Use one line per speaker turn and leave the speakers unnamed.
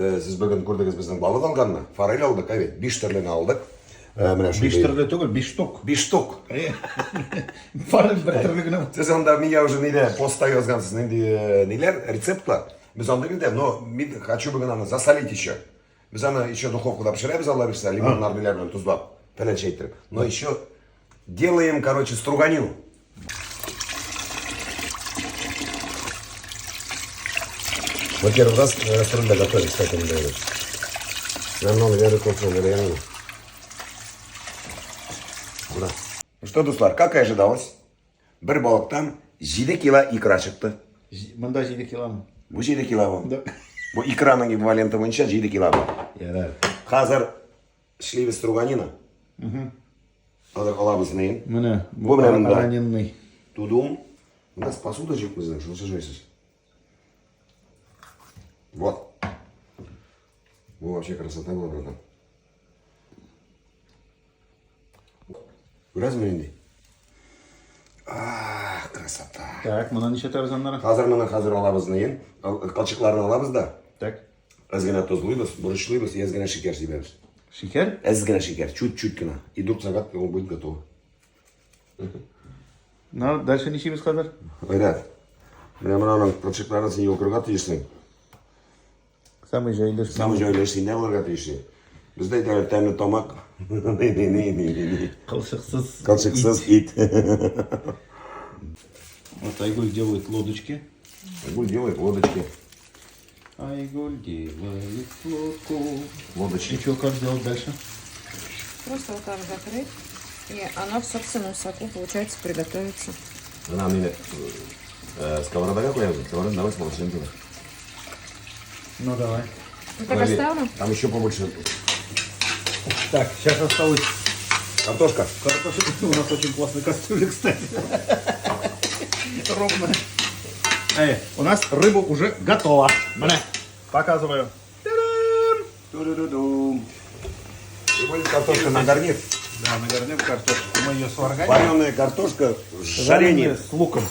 Сез бүген күрдегез безнең балык алганны. Форель алдык, әйе. Биш төрлене алдык. Менә шундый.
Биш төрле түгел, биш штук.
Биш штук.
Форель бер төрле генә.
Сез анда миңа уже нидә постта язгансыз, нинди ниләр, рецептлар. Без анда инде, но мин хочу бүген аны засолить еще. Без аны еще духовкада пешерәбез, Алла бирсә, лимоннар ниләр белән тозлап, фәләнчә иттереп. Но еще делаем, короче, струганину. Мы первый раз ресторанда готовим, кстати, не дают. Нам надо веры кофе, наверное. Куда? Ну что, дуслар, как и ожидалось, бер балыктан 7 кило икра чыкты.
Монда 7 киломы?
Бу 7 кило бу.
Да.
Бу икраның эквиваленты буенча 7 кило бу.
Ярар.
Хәзер эшлибез струганина. Хәзер алабыз неен.
Менә
бу менә монда.
Раненный.
Тудум. У нас посуда жик безнең, шунысы җайсыз. Вот. Бу вообще красота была, братан. Күрәсезме нинди? Ах, красота.
Так, моны ничә аннары?
Хәзер моны хәзер алабыз неен. Кылчыкларны алабыз да.
Так.
Әз генә тозлыйбыз, борычлыйбыз, и әз генә шикәр сибәбез.
Шикәр?
Әз генә шикәр, чуть-чуть кенә. И дүрт сәгать ул будет готово.
Ну, дальше ничибез хәзер?
Айрат, менә моны аның кылчыкларын син йолкырга тиешсең.
Самый җайлы.
Самый җайлы синдә булырга тиеш. Бездә әйтәләр тәмле тамак. Не-не-не-не-не.
Кылчыксыз.
Кылчыксыз ит.
Вот Айгуль делает лодочки.
Айгуль делает лодочки.
Айгуль делает лодку.
Лодочки.
И что, как делать дальше?
Просто вот так закрыть. И она в собственном соку, получается, приготовится.
Менә мине сковородага куябыз. Сковороданы давай сложим туда.
Ну давай.
Ну так оставлю?
Там еще побольше.
Так, сейчас осталось
Картошка.
картошка. У нас очень классная кастрюля, кстати. Ровно. Эй, у нас рыба уже готова. Менә, показываю. Та-дам!
Ту-ду-ду-дум. И будет картошка на гарнир.
Да, на гарнир картошку. Мы ее сварганим.
Вареная картошка с жарением.
С луком.